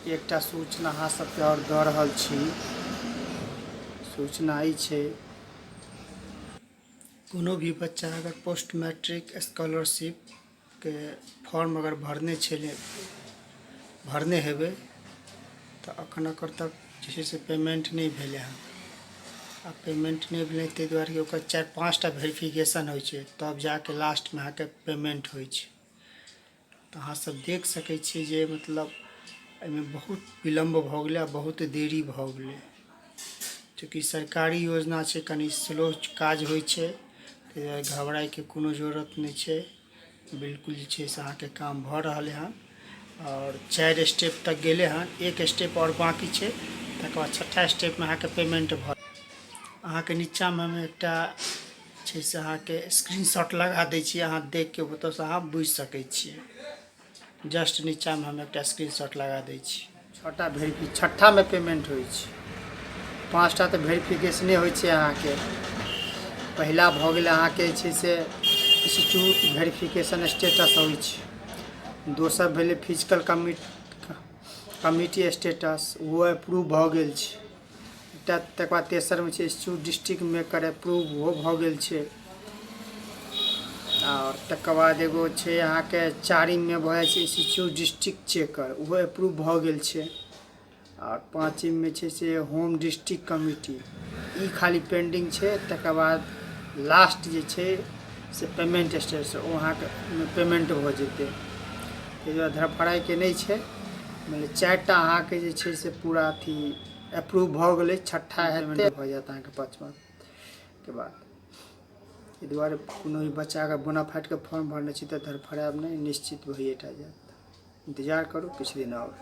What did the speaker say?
एकटा सूचना अहाँ सबके आओर दऽ रहल छी। सूचना ई छै, कोनो भी बच्चा अगर पोस्ट मैट्रिक स्कॉलरशिपके फॉर्म अगर भरने छलै, भरने हेबै, तऽ एखन ओकर तक जे छै से पेमेन्ट नहि भेलै हँ। आ पेमेन्ट नहि भेलै ताहि दुआरे कि ओकर चारि पाँच टा वेरिफिकेशन होइ छै, तब जाके लास्टमे अहाँके पेमेन्ट होइ छै। तऽ अहाँ सब देख सकै छियै जे मतलब एहिमे बहुत विलम्ब भऽ गेलै आ बहुत देरी भऽ गेलै। चूँकि सरकारी योजना छै, कनि स्लो काज होइ छै, ताहि दुआरे घबराइके कोनो जरूरत नहि छै। बिल्कुल जे छै से अहाँके काम भऽ रहलै हन आओर 4 स्टेप तक गेलै हन, एक स्टेप आओर बाँकी छै। तकर बाद छठा स्टेपमे अहाँके पेमेन्ट भऽ अहाँके नीचाँमे हम एकटा छै से अहाँके स्क्रीन शॉट लगा दै छी, अहाँ देखिके ओतऽसँ अहाँ बुझि सकै छियै। जस्ट नीचाँमे हम एकटा स्क्रीन शॉट लगा दै छी। छओटा भेरिफि छठामे पेमेन्ट होइ छै। पाँचटा तऽ भेरिफिकेशने होइ छै अहाँके। पहिला भऽ गेल अहाँके जे छै से इंस्टीट्यूट भेरिफिकेशन स्टेटस होइ छै। दोसर भेलै फिजिकल कमिटी स्टेटस, ओहो अप्रूव भऽ गेल छै एकटा। तकर बाद तेसरमे छै इंस्टीट्यूट डिस्ट्रिक्ट मेकर अप्रूव, ओहो भऽ गेल छै। आओर तकर बाद एगो छै अहाँके चारिममे भऽ जाइ छै इंस्टीट्यूट डिस्ट्रिक्ट चेकर, ओहो अप्रूव भऽ गेल छै। आओर पाँचिममे छै से होम डिस्ट्रिक्ट कमिटी, ई खाली पेंडिंग छै। तकर बाद लास्ट जे छै से पेमेंट स्टेटस, ओ अहाँके पेमेंट भऽ जेतै। ताहि दुआरे धड़फड़ाइके नहि छै। मानि चारिटा अहाँके जे छै से पूरा अथी अप्रूव भऽ गेलै, छठा हेतै, भऽ जायत अहाँके पाँचमाके बाद। एहि दुआरे कोनो भी बच्चा अगर बोनाफाइडके फॉर्म भरने छी तऽ धड़फड़ायब नहि, निश्चित भइए टा जायत। इन्तजार करू किछु दिन आओर।